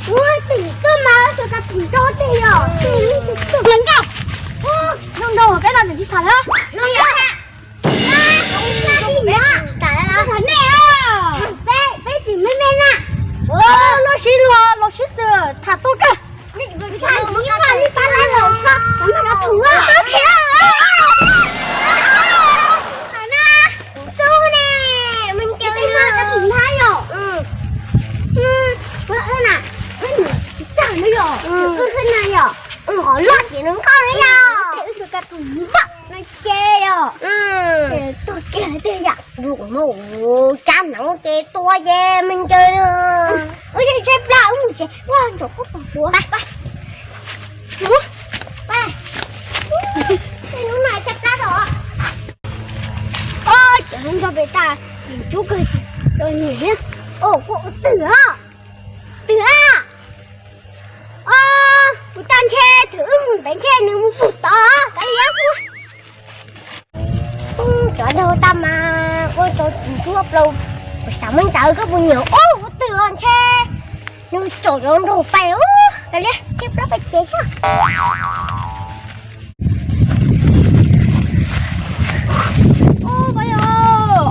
Ua tim tuaj mas xyov kas tim nrau tej yom. Leej nkauj, zoo nraug peb los ntawm tsis tham lawm. Peb tsis me me na. Loj sib luag los sib xwm tham tuaj kawg. Tub ne, me ncaws na. Ua na, ua na yom, ua na yom, ua loj ces nws nkauj na yom. Ua tus ka tus npam no ces yom. Tuag kiag tej yam, ua tsab hneev ces tua ces me ncaws. Ua tshaib plab mus tsev, ua ntsaum kuj pom huv. Hnub no tshaib plab os. Cov hnub nrog pem tas, tim cub kawg tsis tau nyiam thiab. Twm a, twm a, kuv tag ntshe twm wb mus ntev ntshe nws mus pug tod kav liam. Cov nraug tag mas ua rau tsis ntsuab plaws, kuv xav muab ntawd koj puas nyiam ub ua twg os ntshe nws tsom cov nraug pais ub kav liam, tshaib plab pais tsev thiab. Ub,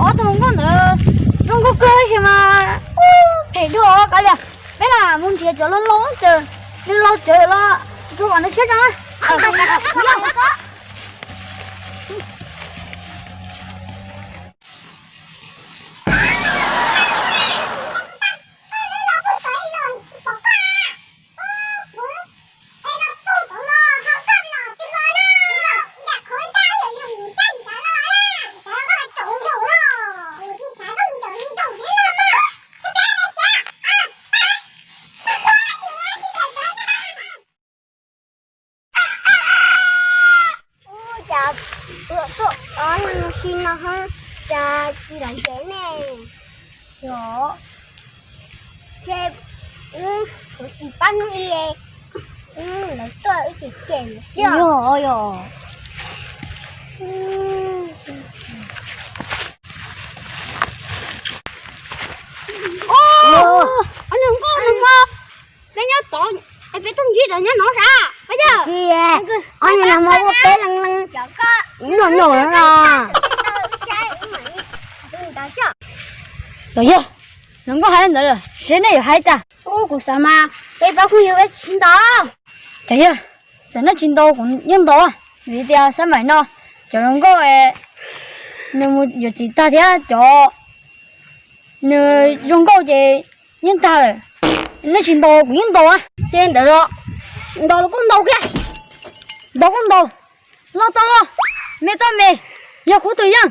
ob tug hluas nkauj ntawd zoo nkauj kawg tab sis mas ub phem dua kav liam. Peb lam mus nrhiav cov laus laus ces nws laus tsawv los rau kom nws siab zoo na. Ua cas tuaj ob leeg si no hab, cas tsis los ntev ne? Yog, ces kuv tsis pab hnub i, lawv tuaj wb ces cem lawm xwb. Yog, yog. Ob niag nkauj no, peb nyob tod, peb tuaj ntsib tod nyob no sav, pab yawg. Ob niag no mas ua peb leej leej, noj noj no. Yog, hluas nkauj hais li ntawd lawm, seb nej yuav hais cas. Ub, kuv xav mas peb pab phooj ywg peb tsis ntaus. Cov yawg, txawm nej tsis ntaus kuv yeej ntaus, vim tias xab maim no cov hluas nkauj nws mus yuav txiv tag thiab cov nws zoo nkauj ces yeej tag lawm. Nej tsis ntaus kuv yeej ntaus. Ces ntawd los ntaus los kuj ntaus kiag, ntaus kuj ntaus, loj tau loj, me tau me, yog kuv tus yeej,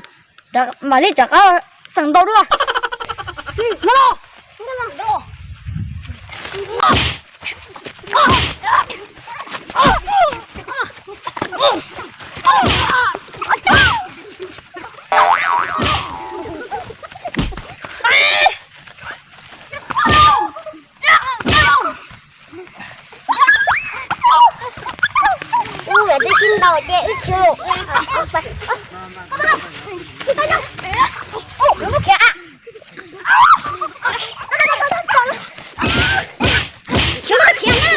mam li rov qab xeem ntaus dua. Wb twb sib ntaus ces wb tsis mus. Khiav, khiav na.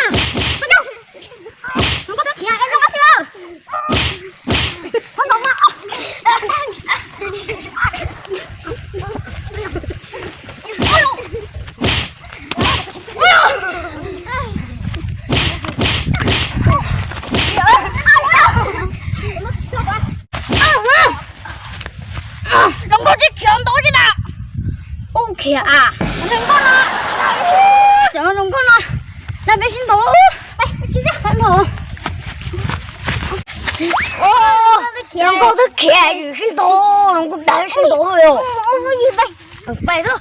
Zoo nkauj tsis khiav ntau tsis na. Ub khiav a. Zoo nkauj no, cov zoo nkauj no, na peb sib ntaus. Zoo nkauj twb khiav, sib ntaus, zoo nkauj dawb sib ntaus. Pais xwb.